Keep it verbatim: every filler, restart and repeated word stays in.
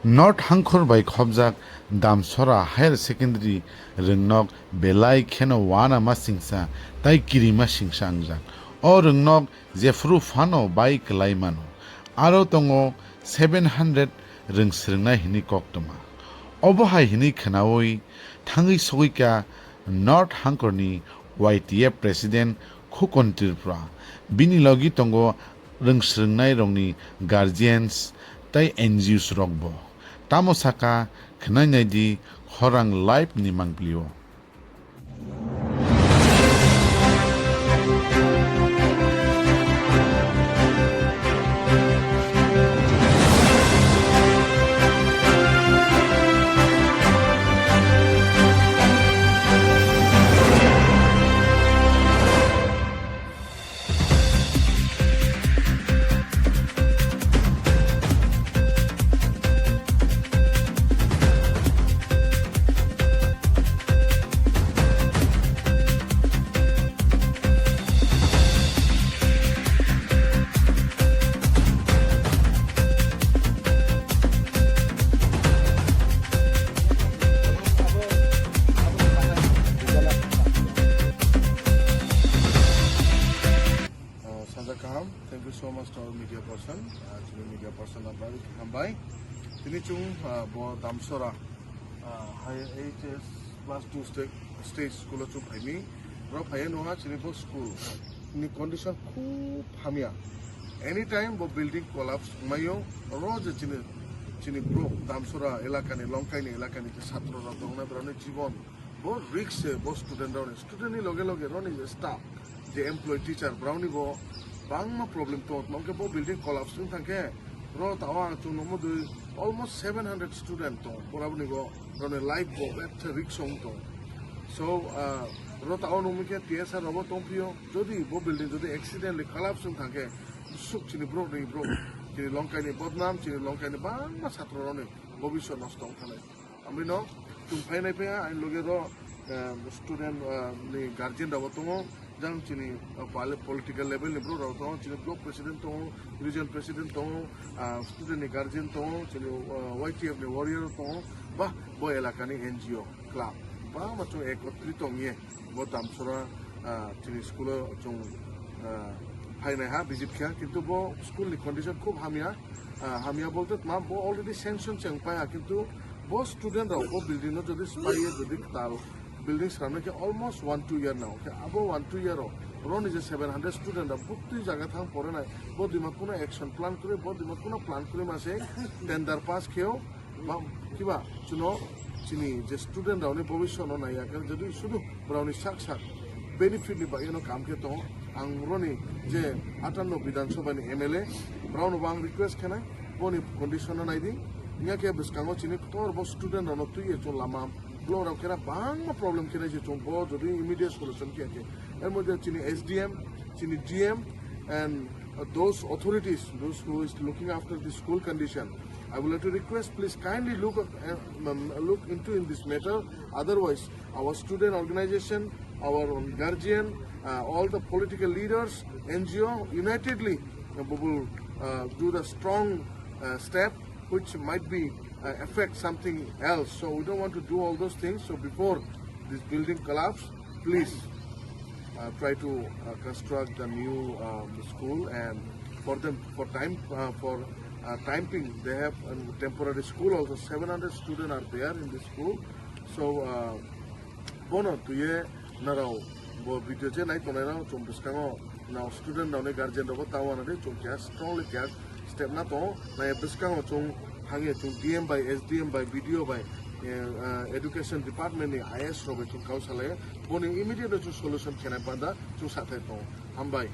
North Hangkhor bai khobjak Damsora Higher Secondary rwngnok belai kheno uanama singsa tai kirima singsa wngjak. O rwngnok jephuru phano bai kwlai mano. Aro tongo seven hundred rwng swrwngnai hwnwi koktwma. Obo hai hwnwi khwnaui thangwi sogwikha North Hangkhorni Y T F President Khukon Tripura. Bini logi tongo rwng swrwngnairokni guardians tei N G Os rokbo. Tamo sakha, khwnai naidi khorang live ni mangpilio. Uh, Sanja Kaham, thank you so much to our media person. Uh, chini media person hambai, hambai. Tini chwng, uh, bo Damsora, uh, high H S class two stage, stage school o chwng phaimi. Ro phaiya nungha chini bo school ni condition khub hamya. Anytime bo building collapse wngmaio. Ro je chini, chini bro Damsora elakani, Longkaini elakani je satro rok tongnai, borokni jibon bo risk se bo student rokni, student ni loge loge roni je staff, je employee, teacher, borokni bo bangma problem tongo. Tamo khe bo building collapse wng thang khe ro tao ang chwng nukmo dui almost seven hundred student tongo, borokni bo roni life bo betha risk wng tongo. So, ah, ro tao nukmi khe T S R rok bo tongphio, jodi bo building jodi accidentally collapse wng thang khe suk chini borokni borok, chini Longkaini bodnam, chini Longkaini bangma satro rokni bobiswt nosto wng thanai. Amrino chwng phainai phaiya, ani loge ro, eh, student, eh, ni guardian rok bo tongo, jang chini, eh, poli-, political level ni borok rok tongo, chini block president tongo, region president tongo, ah, student ni guardian tongo, chini, eh, Y T F ni warrior tongo, ba bo elaka ni N G O club, bangma chwng ekotrit tongye. Bo Damsora, ah, chini school o chwng, ah, phainai ha visit kha, kintu bo school ni condition khub hamya, ah, hamya bolte tma bo already sanction se wng pai ha, kintu bo student rok bo building no jodi swpaiye, jodi kwtal building swnamnai khe almost one two year nango khe, abo one two year o roni je seven hundred student rok buktwi jaga thang porinai, bo dima kuno action plan kwrwi, bo dima kuno plan kwrwi ma se tender pass kheo. Ba, kiba, chwngno chini je student rokni bobiswt no naiya khe, jodi sudu borokni sak sak benefit ni bagwi no kam khe tongo. Ang roni je atanno Bidhan Sabha ni M L A, borokno bo ang request khenai, boni condition no naidi. Wngya khe bwskango chini kotor bo student rokno twiwi chwng lama block rok khe bangma problem khenai se chwng bo jodi immediate solution khe khe. Er moddhe chini S D M, chini D M and, uh, those authorities, those who is looking after the school condition, I would like to request, please kindly look at, uh, um, look into in this matter. Otherwise, our student organization, our own guardian, uh, all the political leaders, N G O, unitedly, uh, we will, uh, do the strong, uh, step which might be, uh, affect something else. So we don't want to do all those things. So before this building collapse, please, uh, try to, uh, construct the new, um, school, and for them, for time, uh, for, uh, time being, they have a temporary school also. Seven hundred students are there in this school. So, uh, bono tuye narao bo video je nai tongnai rao chwng bwskango nao student rao ni guardian rao bo tamo na de chwng keha strongly keha step na tongo. Nai bwskango chwng hangye chwng D M bai, S D M bai, B D O bai, eh, eh, education department ni I S rok bai chwng kau salai, boni immediate no chwng solution khenai panda chwng sathai tongo. Hambai.